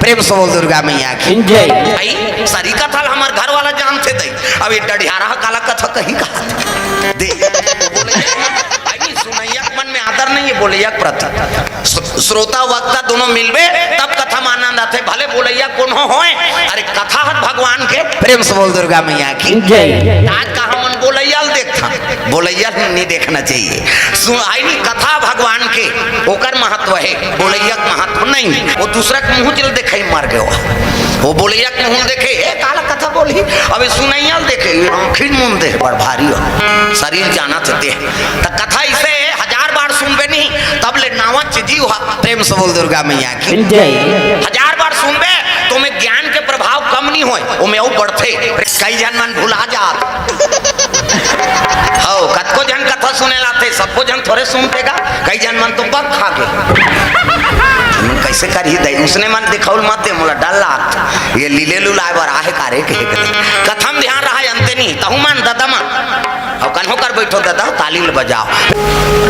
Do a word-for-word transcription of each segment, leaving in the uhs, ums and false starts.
प्रेम से बोल दुर्गा मैया की। जय। भाई, सरी कथा ल हमर घर वाला जानथे दई। अब ये डढ़ियारा ह काला कथा कही का? दे। बोले, भाई, सुनैया के मन में आदर नहीं है, बोलैया के प्रति। श्रो-, श्रोता वक्ता दोनों मिलबे, तब कथा में आनंद आथे। भले बोलैया कोनो होय, अरे, कथा हर भगवान के। प्रेम से बोल दुर्गा मैया की। जय। आज का हमन बोलैया ल देखथन, बोलैया ल नहीं देखना चाहिए। सुन, आई नहीं, कथा भगवान के, ओकर महत्व है, बोलैया के महत्व नहीं। वो दूसरा के मुंह चल देखे, मर गयो। वो बोलैया के मुंह देखे, ए, काला कथा बोली, अबे सुनैया ल देखे, ये आँखिन मुंह देख, बड़ भारी हो, सरीर जाना थे देख। त कथा इसे हजार बार सुनबे नहीं, तब ले नावा चीजी हुआ। प्रेम से बोल दुर्गा मैया की। जय। हजार बार सुनबे, तो में ज्ञान के प्रभाव कम नहीं होय, वो में वो बढ़थे। कई झन मन भुला जात। हौ, कतको झन कथा सुने लाथे, सबको झन थोरे सुनथे गा, कई झन मन तो बक खा गे। मन कैसे करही दई, उसने मन दिखौल मत दे, मोला डर लागत। ये लीले लुलाए बर आहे कारे कहे के। कथा म ध्यान रहा, अंते नहीं, तहु मन ददा मन। अब कन्हो कर बैठो ददा, ताली ल बजाओ।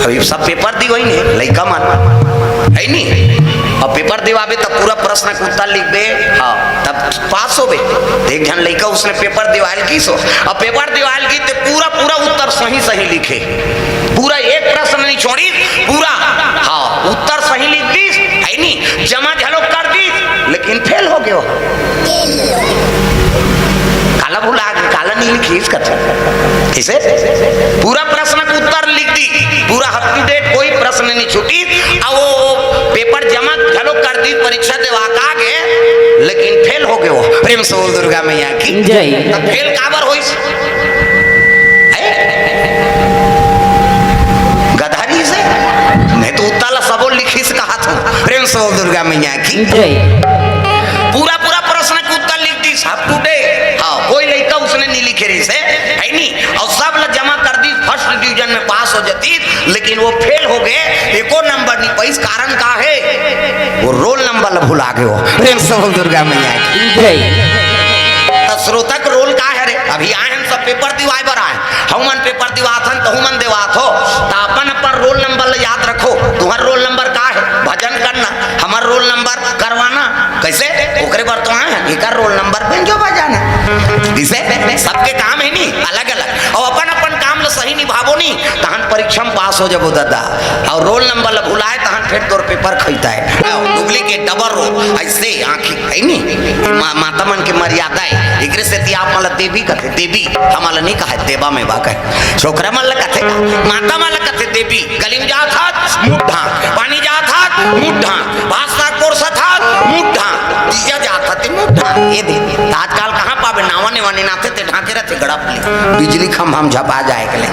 अब ये सब पेपर दी वही नहीं, लइका मन। है नहीं? अब पेपर दिवाबे तब पूरा प्रश्न के उत्तर लिखबे। हाँ, तब पास होबे। एक झन लइका उसने पेपर दिवाल की सो। अब पेपर दिवाल की ते पूरा, पूरा उत्तर सही, सही लिखे। पूरा एक प्रश्न नहीं छोड़ी, पूरा। हाँ, उत्तर सही लिख दीस, है नहीं? जमा झलो कर दीस, लेकिन फेल हो गयो। काला भुला गे, काला नहीं लिखीस कथे। कैसे? पूरा प्रश्न के उत्तर लिख दी, पूरा up to date, कोई प्रश्न नहीं छूटी। अब वो पेपर जमा घलो कर दी, परीक्षा देवा का गे, लेकिन फेल हो गयो। प्रेम से बोल दुर्गा मैया की। जय। तब फेल काबर होइस? हैं? गधारी से? नहीं तो उत्तर ला सबो लिखीस कहा था। प्रेम से बोल दुर्गा मैया की। जय। पूरा, पूरा प्रश्न के उत्तर लिख दी, सब टूटे। हाँ, कोई लइका उसने नहीं लिखे रहिसे, है नहीं? और सब ला जमा कर दी, first division में पास हो जाती, लेकिन वो फेल हो गए, एको नंबर नहीं पाइस। कारण का है? वो रोल नंबर ला भुला गए हो। प्रेम से बोल दुर्गा मैया की। जय। त श्रोता के रोल का है रे? अभी आए हम सब पेपर दिवाए बर आए, हम मन पेपर दिवात हन, तहु मन देवात हो, त अपन अपन रोल नंबर ला याद रखो। तुम्हार रोल नंबर का है? भजन करना। हमर रोल नंबर करवाना। कैसे? ओकरे बर तो आए हैं, एकर रोल नंबर बेंजो बजाना। इसे सबके काम है नहीं, अलग अलग। और अपन अपन काम ला सही निभाबो नहीं, तहन परीक्षा में पास हो जाबो दादा। और रोल नंबर ला भुलाए, तहन फिर तोर पेपर खैता है। डुप्लीकेट, डबल रोल, ऐसे आँखी है नहीं। मा-, माता मन के मर्यादा है, एकरे सेती आप मन ला देवी कथे, देवी, हमन ला नहीं कहे, देवा में बा कहे। छोकरा मन ला कथे, माता मन ला कथे देवी। गली में जात हस, मुठ ढांक, पानी जात हस, मुठ ढांक, भात साग परोसत हस, मुठ ढांक, दीया जात हस, ते मुठ ढांक। ये दे, आजकल कहाँ पाबे, नावा नेवा नेनाथे, ते ढांके रहते गड़प ले। बिजली खंभा में झपा जाए के ले।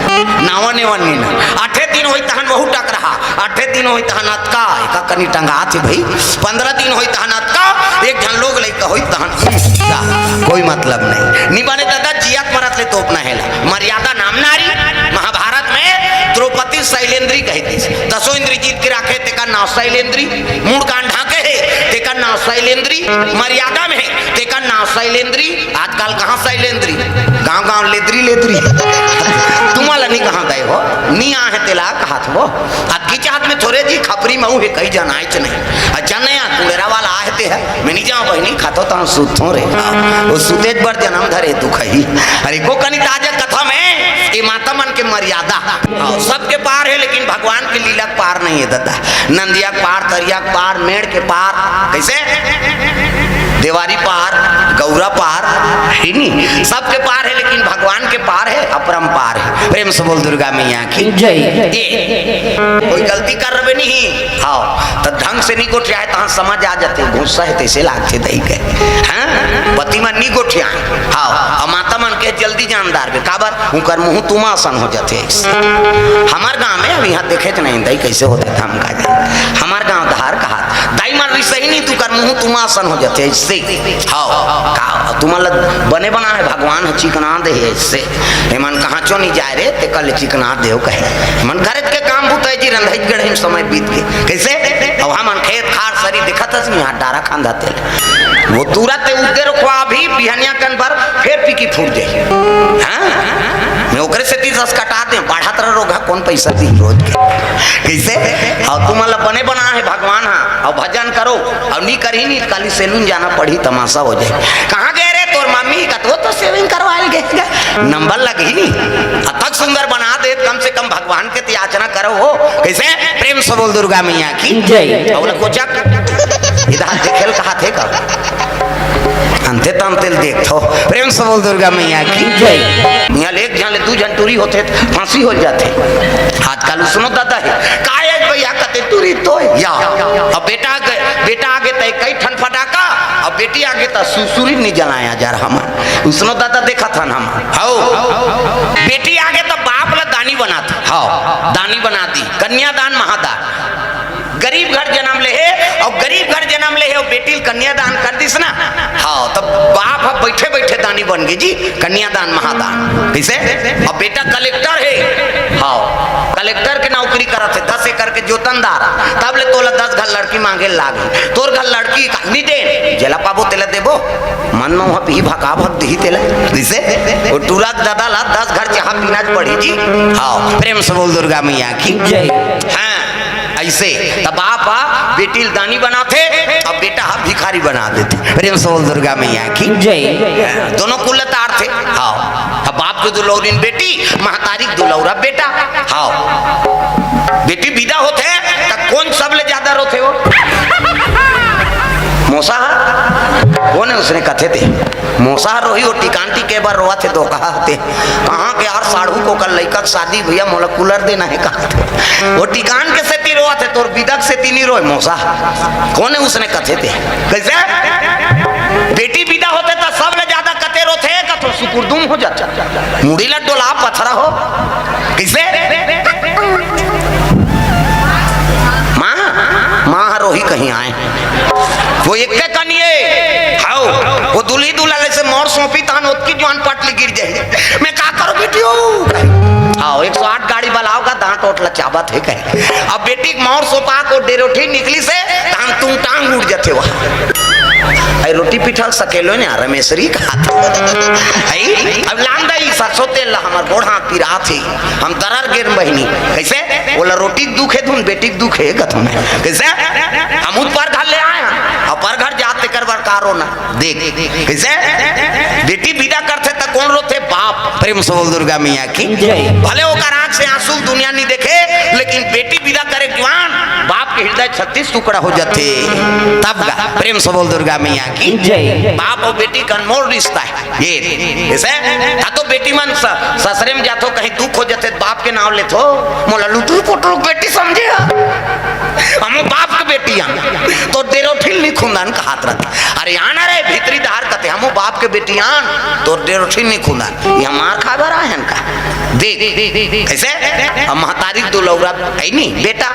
नावा नेवा नेना। आठे दिन होई तहन वहू टकरहा, आठे दिन होई तहन अतका, एका कनी टंगा थे भाई। पंद्रह दिन होई तहन अतका, एक झन लोग लइका होई तहन, जा, कोई मतलब नहीं। नी बने दादा, जियत मरत ले तोपना है ला। मर्यादा नाम नारी। महाभारत में द्रौपदी शैलेंद्री कही थी, दसों इंद्री जीत के राखे, तेकर नाव शैलेंद्री। मूड़ कान ढांके हे, तेकर नाव शैलेंद्री। मर्यादा में हे, तेकर नाव शैलेंद्री। आजकल कहाँ शैलेंद्री, गांव गांव लेद्री लेद्री। तुम्हारा नहीं कहाँ गए हो, नहीं आहे तेला कहा था वो। अतकी चाहत में थोरे जी खपरी मऊ हे, कई जनाएच नहीं। अच्छा नया कुड़ेरा वाला आहे ते है, मैं नहीं जाऊँ बहिनी, खातो तो हम सुतों रे। वो सुतेज बर जन्म धरे दुख ही। अरे को कनी ताजा कथा में ये माता मन के मर्यादा। हाँ, सबके पार है, लेकिन भगवान के लीला के पार नहीं है दादा। नंदिया के पार, तरिया के पार, मेड़ के पार, कैसे? देवारी पार, गौरा पार, है नी? सबके पार है, लेकिन भगवान के पार है, अपरंपार है। प्रेम से बोल दुर्गा मैया की। जय। ये कोई गलती कर रहे नहीं, हाँ, तो ढंग से नहीं गोठिया है, तहाँ समझ आ जाते, गुस्सा है, तैसे लागते दही के। हाँ, पति मन नहीं गोठिया है, हाँ, और माता मन के जल्दी जानदार बे, काबर, उनकर मुँह तुमा असन हो जाते। हमार गाँव में अब यहाँ देखे तो नहीं, दही कैसे होते था, हम का जान। हमार गाँव धार कहा, दाई मन रिसही नहीं, तू कर मुँह तुमा असन हो जाते, ऐसे। हाँ, का, तुमन ल बने बनाए भगवान ह चिकना दे हे, ऐसे। एमन कहाँ चो नहीं जाए रे, ते कल चिकना देव कहे। एमन घरे के काम बुता जी, रंधई गढ़े में समय बीत के। कैसे? अब हमन खेत खार सरी दिखत हस, यहाँ डारा खांदा तेल। वो तुरंत उद्दे रोकवा अभी बिहनिया कन बर फेर पीकी फूट जाही। हाँ? मैं ओकरे सेती रस कटा दे, बढ़त रह रोगा, कौन पैसा दी रोज के? कैसे? अउ तुमन ला बने बना हे भगवान हा, अउ भजन करो, अउ नी करही नी, काली सैलून जाना पड़ही, तमाशा हो जाए। कहाँ गए रे तोर मम्मी? कत वो तो सेविंग करवाए गए, नंबर लगही नी। अतक सुंदर बना दे, कम से कम भगवान के याचना करो हो। कैसे? प्रेम से बोल दुर्गा मैया की जय। अउ कोचक इधर देखेल कहा थे का? अंते तंते ल देखथो। प्रेम से बोल दुर्गा मैया की जय। इहाँ ले एक झन ले दू झन टूरी होथे त फांसी हो जाथे। आजकल सुनो दादा हे, काय एक भैया कते टूरी तो या। अब बेटा आगे, बेटा आगे त कई ठन फटाका, अब बेटी आगे त सुरसुरी नी जलाया जा रहा हमन। सुनो दादा देखत हन हम। हौ। बेटी आगे त बाप ला दानी बनात। हौ। दानी बना दी। कन्यादान महादान। गरीब घर जन्म ले हे, अउ गरीब घर जन्म ले हे, अउ बेटी ल कन्यादान कर दिस ना, हाँ, तब बाप ह बइठे बइठे दानी बन गे जी, कन्यादान महादान। कइसे? अब बेटा कलेक्टर हे, हाँ, कलेक्टर के नौकरी करत हे, दस एकड़ के जोतनदार, तब ले तोला दस घर लड़की मांगे लागे, तोर घर लड़की का नी दे, जेला पाबो तेला देबो, मन में वहाँ पीही भका भक दिही तेला। कइसे? वो टूरा के दादा ला दस घर चाहा पीना पड़ी जी। हाँ, प्रेम से बोल दुर्गा मैया की जय। हाँ। अइसे त बाप ह बेटी ल दानी बनाथे, अब बेटा ह भिखारी बना देथे। प्रेम से बोल दुर्गा मैया की जय। दोनों कुल तार थे। हाँ, अब बाप के दुलौरिन बेटी, महतारी के दुलौरा बेटा। हाँ, बेटी विदा होथे त कौन सबले ज्यादा रोथे हो? मोसा ह? कौन हे उसने कथे थे? मोसा रोही वो टिकान टिके बर रोवत हे, धोखा होते। कहाँ के यार साढ़ू को कल लइका के शादी भैया, मोला कूलर देना हे कहा थे। वो टिकान के सेती रोवत हे, तोर बिदक सेती नी रोए मोसा। कौन हे उसने कथे थे? कइसे? बेटी बिदा होथे त सबले ज्यादा कते रोथे, कथो सुकुरदुम हो जाथे। मुड़ी ला डोला पथरा हो। कइसे? माँ, माँ ह रोही कहीं आए। वो एक के कनिए, हाउ, वो दुल्ही दुल्हा ले से मोर सौंपी तहन ओतकी जुआन पटली गिर जाए। मैं का करो बेटियो? हाउ, एक सौ आठ गाड़ी बलाओगा, दांत ओट लचाबत हे कहे। अब बेटी के मोर सौंपा को डेरोठी निकली से, तहन तुम टांग उड़ जाते वहाँ। ऐ रोटी पीठा सकेलो ने रमेशरी कहा था। ऐ, अब लान दई सरसों तेल ला हमर गोड़ हाथ पिरात हे। हम दरर गेन बहिनी। कइसे? ओला रोटी के दुख हे धुन, बेटी के दुख हे कथो मैं। कइसे? हम उत पर घर ले आए हैं। अउ पर घर जात तेकर बर का रोना। देख, कइसे? बेटी बिदा करथे त कौन रोथे? बाप। प्रेम से बोल दुर्गा मैया की जय। भले ओकर आंख से आंसू दुनिया नी देखे, लेकिन बेटी बिदा करे जुआन, बाप के हृदय छत्तीस टुकड़ा हो जाथे। तब गा, प्रेम से बोल दुर्गा मैया की जय। बाप अउ बेटी के अनमोल रिश्ता हे। ये, जइसे, हाँ तो बेटी मन स-, ससुरे में जाथो, कहीं दुख हो जाथे, बाप के नाम लेथो, मोला लुटरू पुटरू बेटी समझे हा। हमो बाप के बेटी आन, तो डेरोठिल नी खुंदन कहात रहत। अरे आना रे भीतरी डहार कथे, हमो बाप के बेटी आन, तो डेरोठिल नी खुंदन। ये मार खाए बर आए हन का? देख, कइसे? अब महतारी दुलौरा हे नी, बेटा,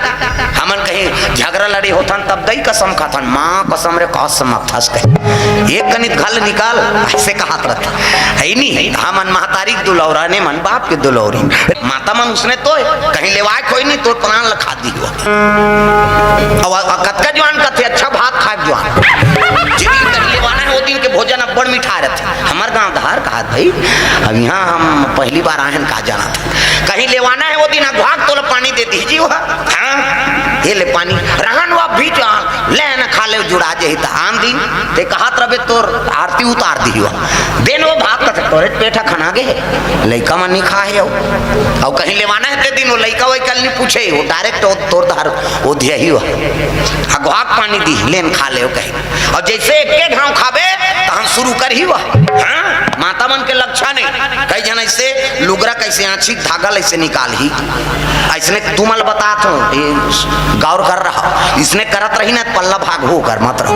हमन कहीं झगरा लड़े होथन, तब दई कसम खाथन, माँ कसम रे, कसम अकथस कहे। एक कनित घल निकाल, अइसे कहात रहत। हे नी, हमन महतारी के दुलौरा ने मन बाप के दुलौरी। माता मन उसने तोय, कहीं लेवाय कोई नी, तोर प्राण ल खा दिही। अब, अब कतका जुआन कथे, अच्छा भात खाए जुआन। जिस दिन कहीं लेवाना हे, वो दिन के भोजन अब्बड़ मिठा रहथे। हमर गांव धार कहात भाई, अब इहाँ हम पहली बार आए हन, का जानत हन। कहीं लेवाना हे, वो दिन अघवा के तोला पानी दे दिही जी वो। हाँ, ये ले पानी। रहन वो भी जुआन, ले न खा ले, जुड़ा जाही त आन दिन। ते कहात रहबे तोर आरती उतार दिही वो। देन वो भात कथे, तोरे पेट ह खना गे हे। लइका मन नी खाए हे अउ। अउ कहीं लेवाना हे ते दिन वो लइका वइका ल नी पूछे, वो direct वो तोर धार वो दिही वो। अघवा के पानी दिही, लेन खा ले वो कहीं। अउ जइसे एके घांव खाबे, तहन शुरू करही वो। हाँ? माता मन के लक्षण हे। कई झन अइसे लुगरा कइसे आँछी धागा ल अइसे निकालही। अइसने तुमन ल बतात हंव, ये गौर कर रहा। इसने करत रही ना, पल्ला भागहू कर मत रहो।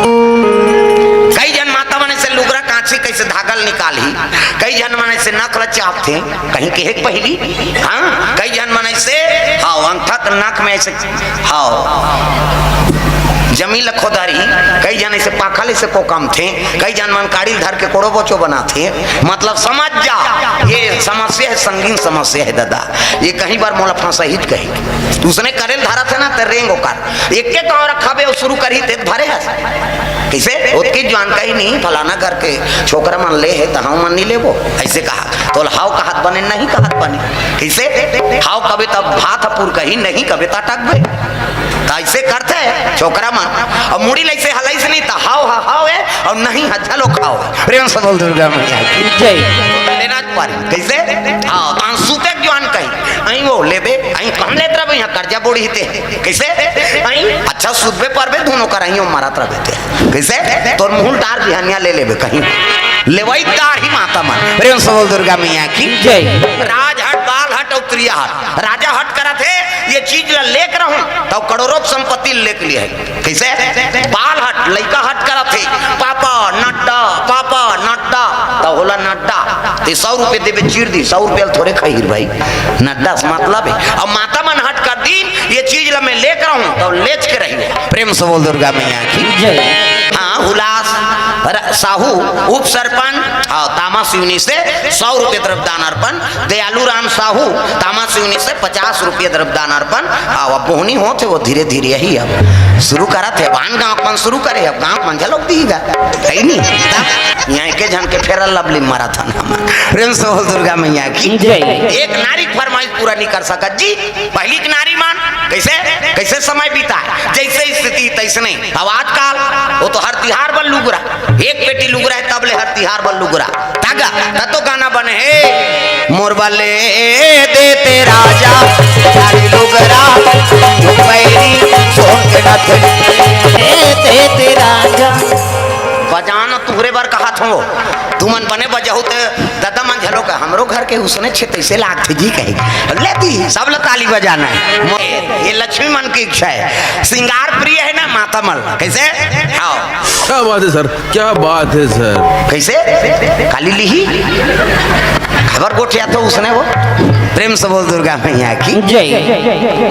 कई झन माता मन अइसे लुगरा कांची कइसे धागा ल निकालही, कई झन मन अइसे नख ल चापथे, कहीं कहे के पहिली, हाँ, कई झन मन अइसे, हाँ, अंगठा के नख में अइसे, हाँ, जमीन ल खोदरही, कई झन ऐसे पाखा ले से कोकमथे, कई झन मन काड़ी ल धर के कोड़ो बोचो बनाथे। मतलब समझ जा, ये समस्या हे, संगीन समस्या हे दादा। ये कहीं बार मोला फंसही त कही, उसने करे ल धरत हे ना, ते रेंग ओकर। एके गाँव रखाबे, वो शुरू करही, ते भरे हस। कइसे? ओतकी जुवान कही नहीं, फलाना घर के छोकरा मन ले हे, त हम मन नहीं लेबो, ऐसे कहा। तोला हव कहत बने, नहीं कहत बने। कइसे? हव कबे तब भात ह पुरकही, नहीं कबे त अटकबे। त ऐसे करथे छोकरा मन। अउ मुड़ी ल ऐसे हलाइस नहीं, त हव ह हव हे, अउ नहीं ह झलो खाव हे। प्रेम से बोल दुर्गा मैया की। जय। लेना पारी। कइसे? हाँ, तान सूते जुवान कही। अई वो लेबे, अई कम लेत रबे, यहाँ कर्जा बोड़ी ते। कइसे? अई अच्छा सुतबे परबे, दूनों कर अइयो मारत रबे ते। कइसे? तोर मुहुल डार बिहनिया ले लेबे कहीं। लेवई दार ही माता मन। प्रेम से बोल दुर्गा मैया की। जय। राजहट, बालहट अउ त्रियाहट। राजा हट करत हे, ये चीज ल लेक रहूं, तब करोड़ों संपत्ति लेक लिहे। कइसे? बालहट, लइका हट करत हे, "पापा, नड्डा, पापा, नड्डा।" त होला नड्डा। ते सौ रुपये देबे, चीर दी, सौ रुपये ल थोरे खाही रे भाई। नड्डा से मतलब हे। अब माता मन हट कर दीन, ये चीज ल मैं लेक रहूं, त लेच के रही। प्रेम से बोल दुर्गा मैया की। जय। हाँ, हुलास र-, साहू, उप सरपंच, हाँ, तामा सिवनी से सौ रुपये द्रव्यदान अर्पण। दयालू राम साहू, तामा सिवनी से पचास रुपये द्रव्यदान अर्पण। हाँ, अब बोहनी होत हे, वो धीरे धीरे यही अब शुरू करत हे। अब आन गाँव मन शुरू करे, अब गाँव मन झलोक दीगा। है नहीं? तब यहाँ एके झन के फेरल लवली मारत हन हमन। प्रेम से बोल दुर्गा मैया की। जय। एक नारी फरमाइश पूरा नहीं कर सकत जी। पहली के नारी मन कइसे, कइसे समय बिताय, जइसे स्थिति तइसने। अब आजकल वो तो हर तिहार बर लुगरा, एक पेटी लुगरा हे, तब ले हर तिहार बर लुगरा। तागा, त तो गाना बने हे, "मोर बर ले देते राजा, साड़ी लुगरा, पैरी, सोन के नथ, दे देते राजा।" बजान तुहरे बर कहत हों, तुमन बने बजाहू ते दादा मन झलो का, "हमरो घर के उसने छे तइसे लागथे जी," कही। अब ले दी, सब ल ताली बजाना हे। मो-, ये लक्ष्मी मन की इच्छा हे, श्रृंगार प्रिय हे ना माता मन। कइसे? हाँ। क्या बात है सर, क्या बात है सर। कइसे? काली लिही? खबर गोठिया तो उसने वो। प्रेम से बोल दुर्गा मैया की। जय।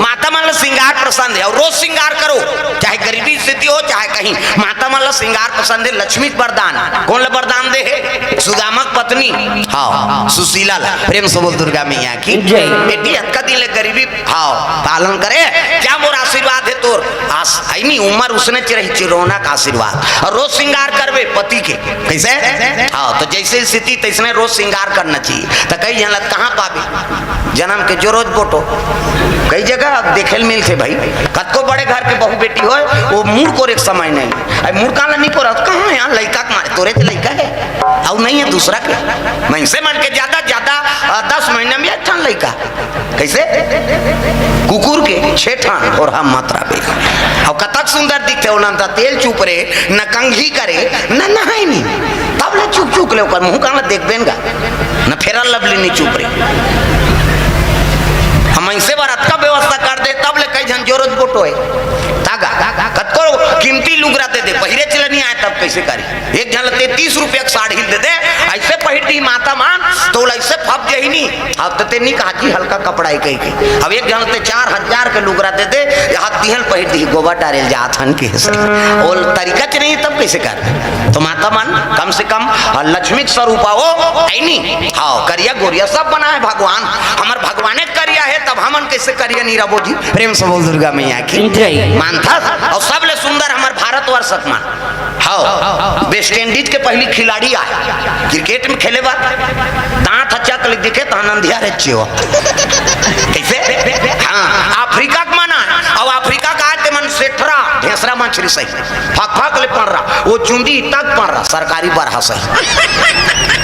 माता मन ल श्रृंगार पसंद हे अउ रोज श्रृंगार करो, चाहे गरीबी स्थिति हो, चाहे कहीं। माता मन ल श्रृंगार पसंद हे, लक्ष्मी के वरदान। कोन ल वरदान दे हे? सुदामा के पत्नी, हाँ, सुशीला ल। प्रेम से बोल दुर्गा मैया की। जय। बेटी, अतका दिन ले गरीबी, हाँ, पालन करे, जा मोर आशीर्वाद हे तोर। आस-, अइनी उमर उसने च रही, चिरौना का आशीर्वाद। अउ रोज श्रृंगार करबे पति के। कइसे? हाँ, त जइसे स्थिति तइसने रोज श्रृंगार करना चाहिए। त कई झन ल कहाँ पाबे? जनम के जोरोज बोटो। कई जगह अब देखे ल मिलथे भाई, कतको बड़े घर के बहू बेटी होय, वो मुड़ कोरे के समय नहीं। अब मुड़ काला नहीं कोरत, कहाँ हे यहाँ लइका के मारे? तोरे के लइका हे, अउ नहीं हे दूसरा के। मनसे मन के ज्यादा, ज्यादा, अ, दस महीना में एक ठन लइका। कइसे? कुकुर के छे ठन, अउ हम मात्रा बे। अउ कतक सुंदर दिखथे, ओला न त तेल चुप रे, न कंघी करे, न नहाय नी। तब ले चुक चुक ले ओकर मुंह कान ल देखबे न गा। न फेरल लवली नी चुप रे। हम ऐसे बर अतका व्यवस्था कर दे, तब ले कई झन जोरोज बोटो हे। तागा, कतको कीमती लुगरा दे दे, पहिरे चले नी आय, तब कइसे करी? एक झन ल ते तीस रुपया के साड़ी दे दे, ऐसे पहिर दी माता मन, त ओला ऐसे फप जही नी। अब त ते नी कहा जी हल्का कपड़ा हे कहि के। अब एक झन ल ते चार हजार के लुगरा दे दे, यहाँ तिहन पहिर दी, गोबर डारे ल जात हन के से। ओल तरीका च नहीं, तब कइसे कर? त माता मन कम से कम, अ, लक्ष्मी के स्वरूप हो, है नी? हाँ, करिया गोरिया सब बनाए भगवान, हमर भगवाने करिया हे, तब हमन कइसे करिया नी रबो जी? प्रेम से बोल दुर्गा मैया की। जय। मानथस, अउ सबले सुंदर हमर भारतवर्ष के मन। हव, वेस्ट इंडीज के पहिली खिलाड़ी आय, क्रिकेट में खेले बर, दांत ह चक ले दिखे त अंधियारे चेवा। कइसे? हाँ, अफ्रीका के मन आय, अउ अफ्रीका के आय ते मन सेठरा, ढेसरा मछरी सही, फक फक ले पड़ रहा, वो चुंदी तक पड़ रहा, सरकारी बरहा सही।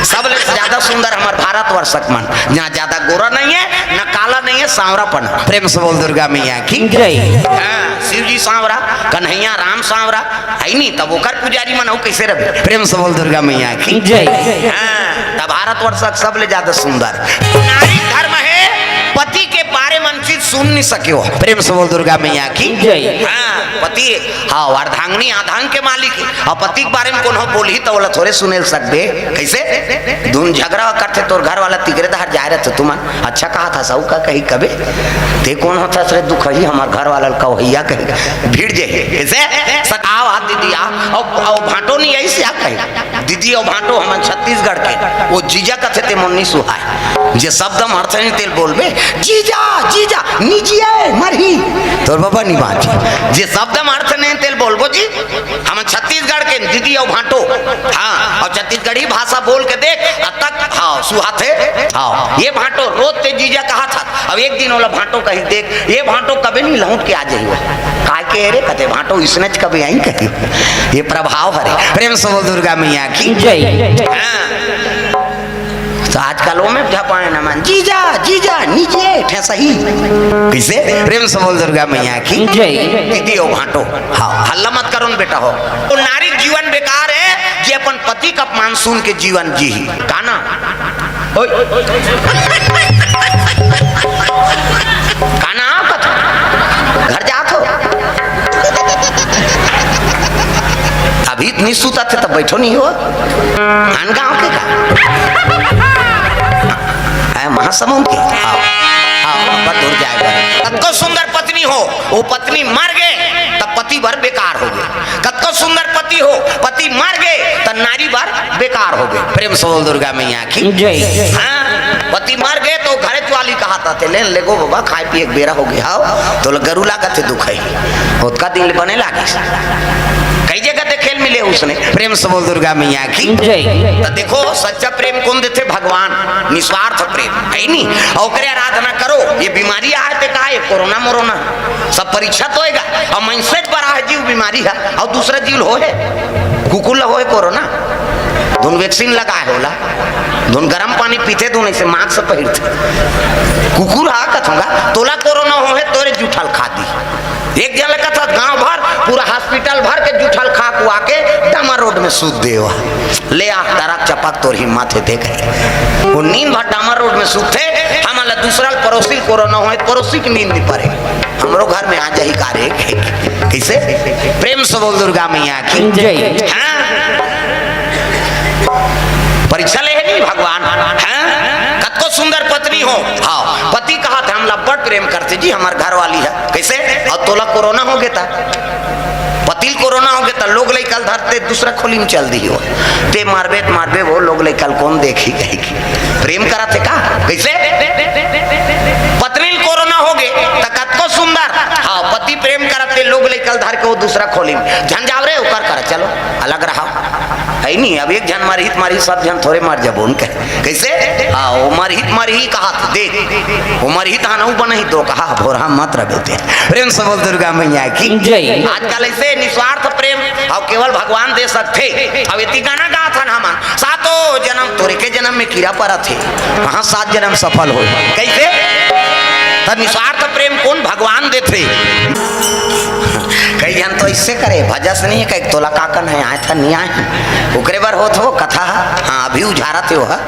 सबले ज्यादा सुंदर हमर भारतवर्ष के मन, जहाँ ज्यादा गोरा नहीं हे, न काला नहीं हे, सांवरापन। प्रेम से बोल दुर्गा मैया की। जय। हाँ, शिव जी सांवरा, कन्हैया राम सांवरा, है नी, तब ओकर पुजारी मन अउ कइसे रहे? प्रेम से बोल दुर्गा मैया की। जय। हाँ, तब भारतवर्ष के सबले ज्यादा सुंदर। नारी धर्म हे, पति के बारे मन चीज सुन नहीं सके हो। प्रेम से बोल दुर्गा मैया की जय। हाँ, पति, हाँ, अर्धांगिनी आधांग के मालिक हे। अउ पति के बारे में कोनो बोलही त ओला थोरे सुने ल सकबे। कइसे? धुन झगरा करथे तोर घर वाला तिकरे डहर जाए रहिथे तुमन। अच्छा कहाथस, अउ का कही कबे? ते कोन होथस रे दुखही, हमर घर वाला ल कवइया कही। भिड़ जाही। कइसे? सताव हाथ दीदी आ, अउ, अउ भांटो नहीं अइसे आ कही। दीदी अउ भांटो हमन छत्तीसगढ़ के, ओ जीजा कथे ते मोर नी सुहाय। जे शब्द म अर्थ नहीं तेल बोलबे, जीजा, जीजा, नी जिए, मरही। तोर बाबा नी बांची। जे शब्द म अर्थ नहीं तेल बोलबो जी, हमन छत्तीसगढ़ के दीदी अउ भांटो। हाँ, अउ छत्तीसगढ़ी भाषा बोल के देख, अब तक, हाँ, सुहाथे, हाँ, ये भांटो रोज ते जीजा कहाथस। अब एक दिन ओला भांटो कही देख, ये भांटो कबे नहीं लहुट के आ जाही। काय के रे कथे भांटो इसनेच कबे आही कही। ये प्रभाव हरे। प्रेम से बोल दुर्गा मैया की जय। हाँ। त आजकल ओमे झपाए न मन, जीजा, जीजा, नी जिए, ठेसही। कइसे? प्रेम से बोल दुर्गा मैया की जय। दीदी अउ भांटो। हाँ, हल्ला मत करो न बेटा हो। ओ नारी के जीवन बेकार हे, जे अपन पति के अपमान सुन के जीवन जीही। का ना? ओए। का ना कथा? घर जात हो? अभी इतनी सुतत हे त बइठो नहीं हो? आन गांव के का? आय महासमुंद के? हाँ, हाँ, अब दूर जाए बर। कतको सुंदर पत्नी हो, ओ पत्नी मर गे, त पति बर बेकार होगे। कतको सुंदर पति हो, पति मर गे, त नारी बर बेकार होगे। प्रेम से बोल दुर्गा मैया की जय। हाँ, पति मर गे त घरेच वाली कहाथे, ले, ले गो बाबा, खाए पिए के बेरा होगे, हाँ, तोला गरू लागत हे दुखही। ओतका दिन ले बने लागिस। कई जगह देखे ल मिले उसने। प्रेम से बोल दुर्गा मैया की जय। त देखो, सच्चा प्रेम कोन देथे? भगवान। निस्वार्थ प्रेम, हे नी? अउ ओकरे आराधना करो। ये बीमारी आय ते का, ये कोरोना मोरोना, सब परीक्षा तो होएगा। अउ मइनसे बर आय जीव बीमारी हे, अउ दूसरा जीव ल होहे, कुकुर ल होहे कोरोना, धुन vaccine लगाए हे ओला, धुन गरम पानी पीथे, धुन अइसे mask पहिरथे। कुकुर हा कथों गा, तोला कोरोना होहे, तोरे जूठा ल खा दी। एक झन ल कथस गांव भर, पूरा hospital भर के जूठा ल खा कुआ के डामर रोड में सूत दे। ले आ, दरा चपक तोर हिम्मत हे ते कही। ओ नींद भर डामर रोड में सूतथे, हमन ल दूसरा ल परोसी ल कोरोना होहे, परोसी के नींद नी परे। हमरो घर में आ जाही का रे? कइसे? प्रेम से बोल दुर्गा मैया की जय। हाँ? परीक्षा लेहे नी भगवान। हाँ? कतको सुंदर पत्नी हो, हाँ, पति कहाथे हमला बड़ प्रेम करथे जी, हमर घर वाली हे। कइसे? अउ तोला कोरोना होगे त, पति ल कोरोना होगे त लोग लइका ल धरथे दूसरा खोली में चल दिही हो। ते मरबे त मरबे, ओ लोग लइका ल कोन देखही कही। प्रेम करत हे का? कइसे? पत्नी ल कोरोना होगे, त कतको सुंदर। हाँ, पति प्रेम करत हे, लोग लइका ल धर के ओ दूसरा खोली में। झन जाव रे, ओकर करा, चलो, अलग रहा। हे नी, अब एक झन मरही त मरही, सब झन थोरे मर जबो न कहे। कइसे? हाँ, ओ मरही त मरही कहाथे, देख। ओ मरही त हनऊ बनही तो कहा, भोरहा मत रबे ते। प्रेम से बोल दुर्गा मैया की जय। आजकल अइसे निस्वार्थ प्रेम अउ केवल भगवान दे सकथे। अउ एती गाना गाथन हमन, सातों जनम तोरे के जनम में कीरा परत हे, कहाँ सात जनम सफल हो। कइसे? त निस्वार्थ प्रेम कोन? भगवान देथे। कई झन तो अइसे करे, भजस नहीं हे, कई तोला का कन हे, आय था नहीं आय, ओकरे बर होत हो कथा। हाँ, अभी उझारत हे ओहा।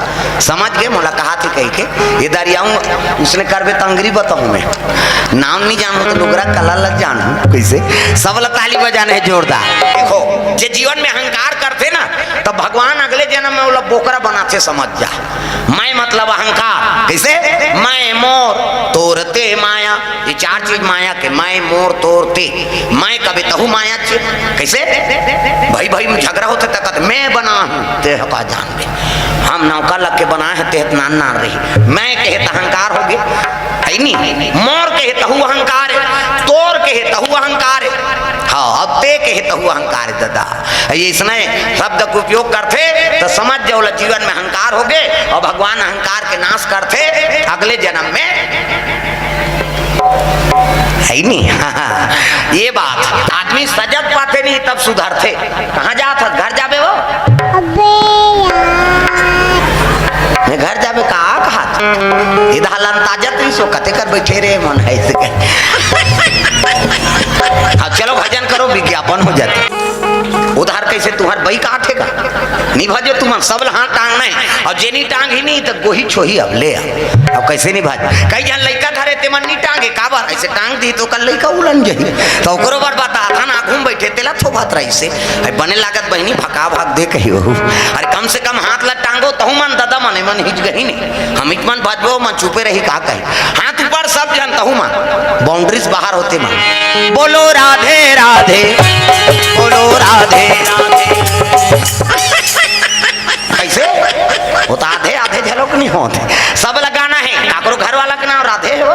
समझ गे, मोला कहाथे कहिके। ये दरियाऊं उसने करबे त अंगरी बताऊं मैं। नाम नहीं जानहूं त लुगरा कला ल जानहूं। कइसे? सब ल ताली बजाना हे जोरदार। देखो, जे जीवन में अहंकार करथे ना, त भगवान अगले जनम में ओला बोकरा बनाथे, समझ जा। मैं मतलब अहंकार। कइसे? मैं मोर तोर ते माया। ये चार चीज माया के, मैं मोर तोर ते। मैं कबे तहू माया चे। कइसे? भई भई में झगरा होथे त कथे, मैं बनाहूं, ते ह का जान। हम नौका लग के बनाए हे, तेहत नान नान रही। मैं कहे त अहंकार होगे, हे नी? मोर कहे तहू अहंकार हे, तोर कहे तहू अहंकार हे। हाँ, अब ते कहे तहू अहंकार हे, दादा। ये इसने शब्द के उपयोग करथे, त समझ जाओ, ओला जीवन में अहंकार होगे, अउ भगवान अहंकार के नाश करथे अगले जनम में। हे नी? ये बात, आदमी सजग पाथे नहीं, तब सुधरथे। कहाँ जात हस? घर जाबे हो? अबे यार। मैं घर जाबे का कहात? इधर हलन ताजत नहीं सो, कते कर बइठे रे, मन हे अइसे कहे। हाँ, चलो भजन करो, विज्ञापन हो जाथे। उधार कइसे तुंहर बई काथे का? नहीं भजो तुमन, सब ल हाथ टांगना हे। अउ जे नहीं टांगही नहीं त गोही छोही अब ले आ। अब कइसे नहीं भज? कई झन लइका धरे तेमन नहीं टांगे, काबर? अइसे टांग दी त ओकर लइका उलन जही। त ओकरो बर बताथन, आघू म बइठे तेला थोभत रहिसे। अरे बने लागत बहिनी, भका भक दे कही ओहू। अरे कम से कम हाथ ल टांगो, तहू मन ददा मन, एमन हिच गही नहीं। हम इच मन भजबो, मन चुपे रही का कही। हाथ ऊपर सब झन, तहू मन। बाउंड्रीज बाहर होते मन। बोलो राधे राधे, बोलो राधे राधे। कइसे? वो त आधे आधे झलक नहीं होत हे। सब ल गाना हे, काकरो घर वाला के नाम राधे हो।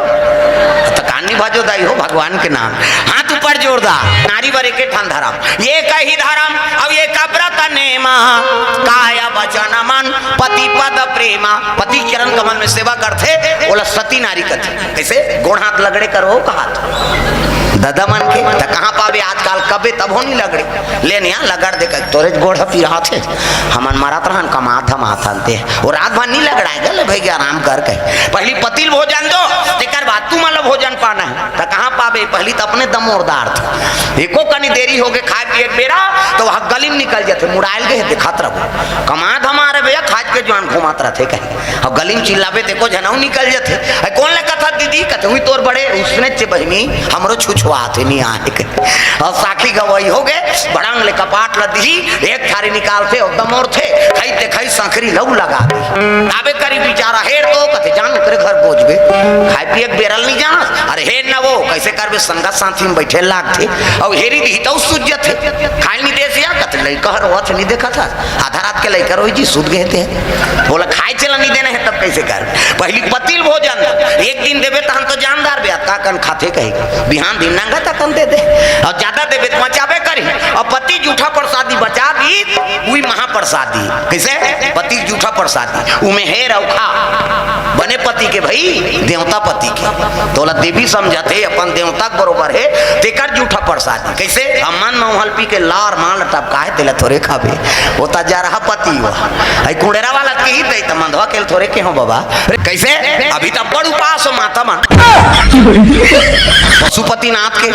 त कानी भजो दाई हो, भगवान के नाम। हाथ ऊपर जोरदार। नारी बर एके ठन धरम, एकही धरम, अउ एक व्रत नेमा, काय बचन मन, पति पद प्रेमा। पति चरण कमल में सेवा करथे, ओला सती नारी कथे। कइसे? गोड़ हाथ लगड़े करो कहात। ददा मन के, त कहाँ पाबे आजकल, कबे तभो नहीं लगड़े। ले निया लगड़ दे कहि, तोरे गोड़ ह पिरात हे, हमन मरत रहन, कमात धमात हन ते। वो रात भर नहीं लगड़ाए, गले भई आराम कर कहि। पहली पति ल भोजन दो, तेकर बाद तुमन ल भोजन पाना हे। त कहाँ पाबे, पहली त अपने दम ओरदारथे। एको कनी देरी होगे खाए पिए के बेरा, त वहाँ गली म निकल जथे, मुड़ायल गए हे, देखत रहो। कमा धमा रे भैया, खाज के जुआन घूमत रथे कहि। अउ गली म चिल्लाबे, तेको झनऊ निकल जथे। अरे कोन ले कथा दीदी? कथे, "उही तोर बड़े उसने चे बहिनी, हमरो छुछुआत हे, नहीं आहे।" अउ साखी गवाही होगे, बड़ंग ले कपाट ल दिही, एक थारी निकालथे अउ दमोरथे, खई ते खई संखरी लऊ लगा दे। आबे करी बिचारा, हेर तो कथे, "जान ओकरे घर बोझबे, खाए पिए के बेरा ल नहीं जानस।" अरे हेर न वो, कइसे करबे, संगत साथी म बइठे लागथे, अउ हेरी दिही तऊ सूझ जथे। खाए ल नहीं देस या कथे, "लइका ह रोवत हे, नहीं देखत हस?" आधा रात के लइका रोही जी, सुत गए थे। बोला, "खाए चला नहीं देना हे, तब कइसे कर?" पहली पति ल भोजन, एक दिन देबे तहन तो जानदार बे, अतका कन खाथे कही, बिहान दिन नंगा तकन दे दे। अउ ज्यादा देबे त मचाबे करी। अउ पति जूठा प्रसादी बचा दी, उही महाप्रसादी। कइसे? पति जूठा प्रसादी, उमे हेर अउ खा। बने पति के भई, देवता पति के। तोला देवी समझत हे, अपन देवता के बरोबर हे, तेकर जूठा प्रसादी। कइसे? अमन मौहल पी के लार माल टपकाए, तेला थोरे खाबे। वो त जरहा पति हुआ। आई कुड़ेरा वाला के ही दे, त मंधवा के थोरे के हो बाबा। कइसे? अभी त बड़ उपास हो माता मन। पशुपतिनाथ के।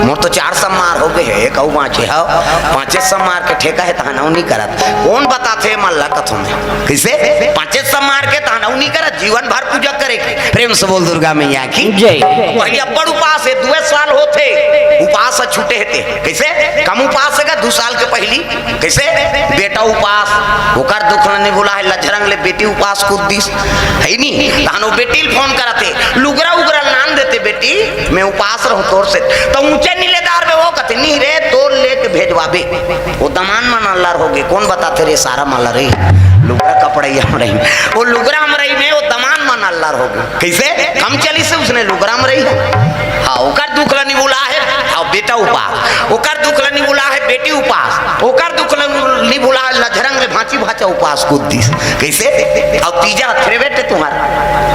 मोर तो चार सम्मार होगे हे, कहू बाँचे हव। पाँचे सम्मार के ठेका हे, तहन अउ नहीं करत। कोन बताथे मल्ला कथों में? कइसे? पाँचे सम्मार के तहन अउ नहीं करत, जीवन भर पूजा करे के। प्रेम से बोल दुर्गा मैया की जय। पहली अब्बड़ उपास हे, दुए साल होथे, उपास ह छूटे हे ते। कइसे? कम उपास हे का दू साल के पहली? कइसे? बेटा उपास, ओकर दुख ल नहीं भुला हे, लझरंग ले बेटी उपास कूद दिस। हे नहीं? तहन वो बेटी ल फोन करत हे, लुगरा उगरा लान देते बेटी, मैं उपास रहूं तोर से। त ऊंचे नीलेदार में वो कथे, "नहीं रे, तोर लेके भेजवाबे।" वो दमान मन अल्लर होगे, कोन बताथे रे सारा मल्ला रे, लुगरा कपड़ा ही हम रही। वो लुगरा हम रही में वो दमान मन अल्लर होगे। कइसे? कम चलिस हे उसने लुगरा म रही हे। हाँ, ओकर दुख ल नहीं भुला हे। हाँ, बेटा उपास। ओकर दुख ल नहीं भुला हे, बेटी उपास। ओकर दुख ल नहीं भुला हे, लझरंग ले भांची भांचा उपास कूद दिस। कइसे? अउ तीजा थेरे बेटे तुम्हार।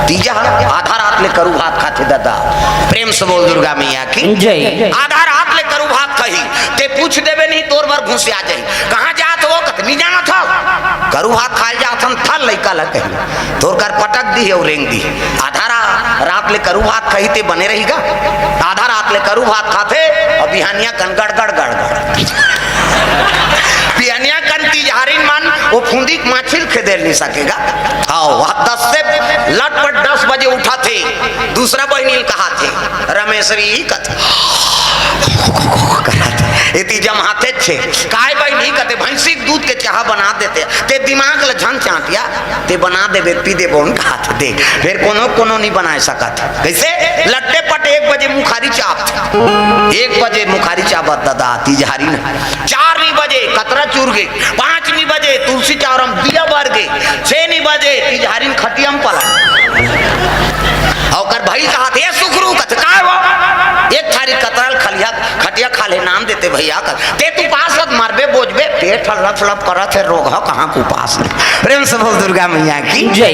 तीजा आधा रात ले करू भात खाथे ददा। प्रेम से बोल दुर्गा मैया की जय। आधा रात ले करू भात खाही। ते पूछ देबे नहीं, तोर बर घुसिया जाही। कहाँ जात हो? कथे, "नहीं जानत हव। करू भात खाए जात हन, थल लइका ल कही।" तोर कर पटक दिही अउ रेंग दिही। आधा रा-, रात ले करू भात खाही ते बने रही गा। आधा रात ले करू भात खाथे अउ बिहानिया कन गड़गड़ गड़गड़। बिहानिया कन तीजहारिन मन वो फुंदी के माछी ल खेदेल नहीं सके गा। हाँ, वो दस से लटपट दस बजे उठाथे, दूसरा बहिनी ल कहाथे, "रमेश्वरी," कथे, एती जमाथे छे, "काय बहिनी?" कथे, "भैंसी के दूध के चाहा बना देते, ते दिमाग ल झन चाटिया।" ते बना देबे, पी देबो, उनका हाथ दे। फिर कोनो, कोनो नहीं बनाए सकत। कइसे? लट्टे पट एक बजे मुखारी चाप। एक बजे मुखारी चापत ददा, तीजहारी न। चार नहीं बजे कतरा चूर गे। पाँच नहीं बजे तुलसी चावरम दिया बर गे। छह नहीं बजे तीजहारी न खटियम पला। अउ ओकर भाई कहाथे, "ए सुखरू," कथे, "काय हो?" "एक थारी कतरा ल खलिया खटिया खा ले, नाम देते भैया कर। ते तू पास हत मरबे बोझबे, पेट ह लप लप करत हे, रोग ह कहाँ के उपास ले।" प्रेम से बोल दुर्गा मैया की जय।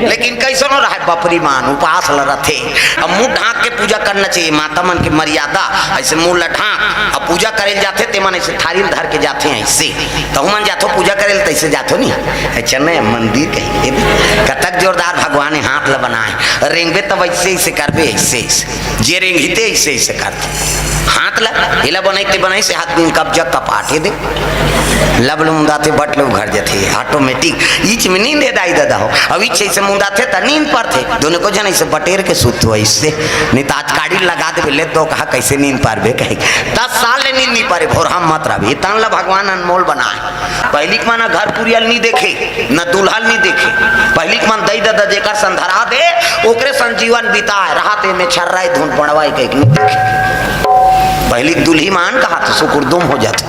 लेकिन कइसनो रहे बपरी मान उपास ल रथे। अब मुंह ढांक के पूजा करना चाहिए, माता मन के मर्यादा। अइसे मुंह ल ढांक, अब पूजा करे ल जाथे, ते मन अइसे थारी ल धर के जाथे अइसे। तहु मन जाथो पूजा करे ल, तइसे जाथो नहीं। अच्छा नहीं, मंदिर कही, कतक जोरदार भगवान ने हाथ ल बनाए। रेंगबे तब अइसे, अइसे करबे, अइसे, अइसे। जे रेंगही ते अइसे, अइसे करथे। हाथ एला बनाई ते बनाई से हाथ दिन कब्जा कपाटे दे। लब ले मुंदाथे, बट ले उघर जथे, automatic। इच में नींद हे दाई ददा हो। अब इच से मुंदाथे त नींद परथे। दोनों को जन ऐसे बटेर के सुत हो इससे। नहीं त आज काड़ी लगा दे, ले तो कहा कैसे नींद पारबे कहे। दस साल ले नींद नहीं पारे, भोरहा मत रहे। ये तन ला भगवान अनमोल बनाए। पहिली के मन घर कुरिया ल नी देखे, न दूल्हा ल नी देखे। पहिली के मन दई ददा जेकर संग धरा दे, ओकरे संग जीवन बिताए, राहत एमे छर्राई धुन पड़वाई कहिके नी देखे। पहिली के दुल्ही मान कहा तो सुकुरदुम हो जाथे।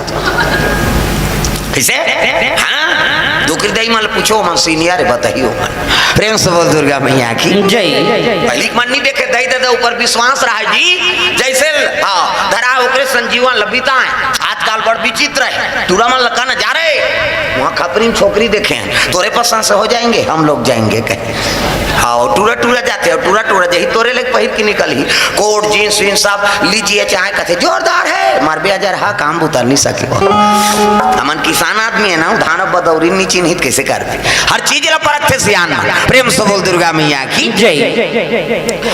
कइसे? हाँ? डोकरी दई मन ल पूछो, मन senior हे, बताही ओमन। प्रेम से बोल दुर्गा मैया की। जय। पहिली के मन नी देखे, दई ददा ऊपर विश्वास रहे जी, जइसे, हाँ, धरा ओकरे संग जीवन ल बिताए। आजकल बड़ विचित्र हे, टूरा मन ल कहना जा रहे, वहाँ खपरी में छोकरी देखे हैं, तोरे पसंद से हो जाएंगे, हम लोग जाएंगे कहे। हाँ, टूरा टूरा जाथे, टूरा टूरा जही तोरे लेके पहिर के निकलही, कोट, जींस वींस सब लीजिए, चाहे कथे जोरदार हे, मरबे अजरहा, काम बुता ल नी सके। हमन किसान आदमी हे ना, धान अब बदौरी नी चिन्हित, कइसे करबे? हर चीज ला परखथे सियान मन। प्रेम से बोल दुर्गा मैया की। जय।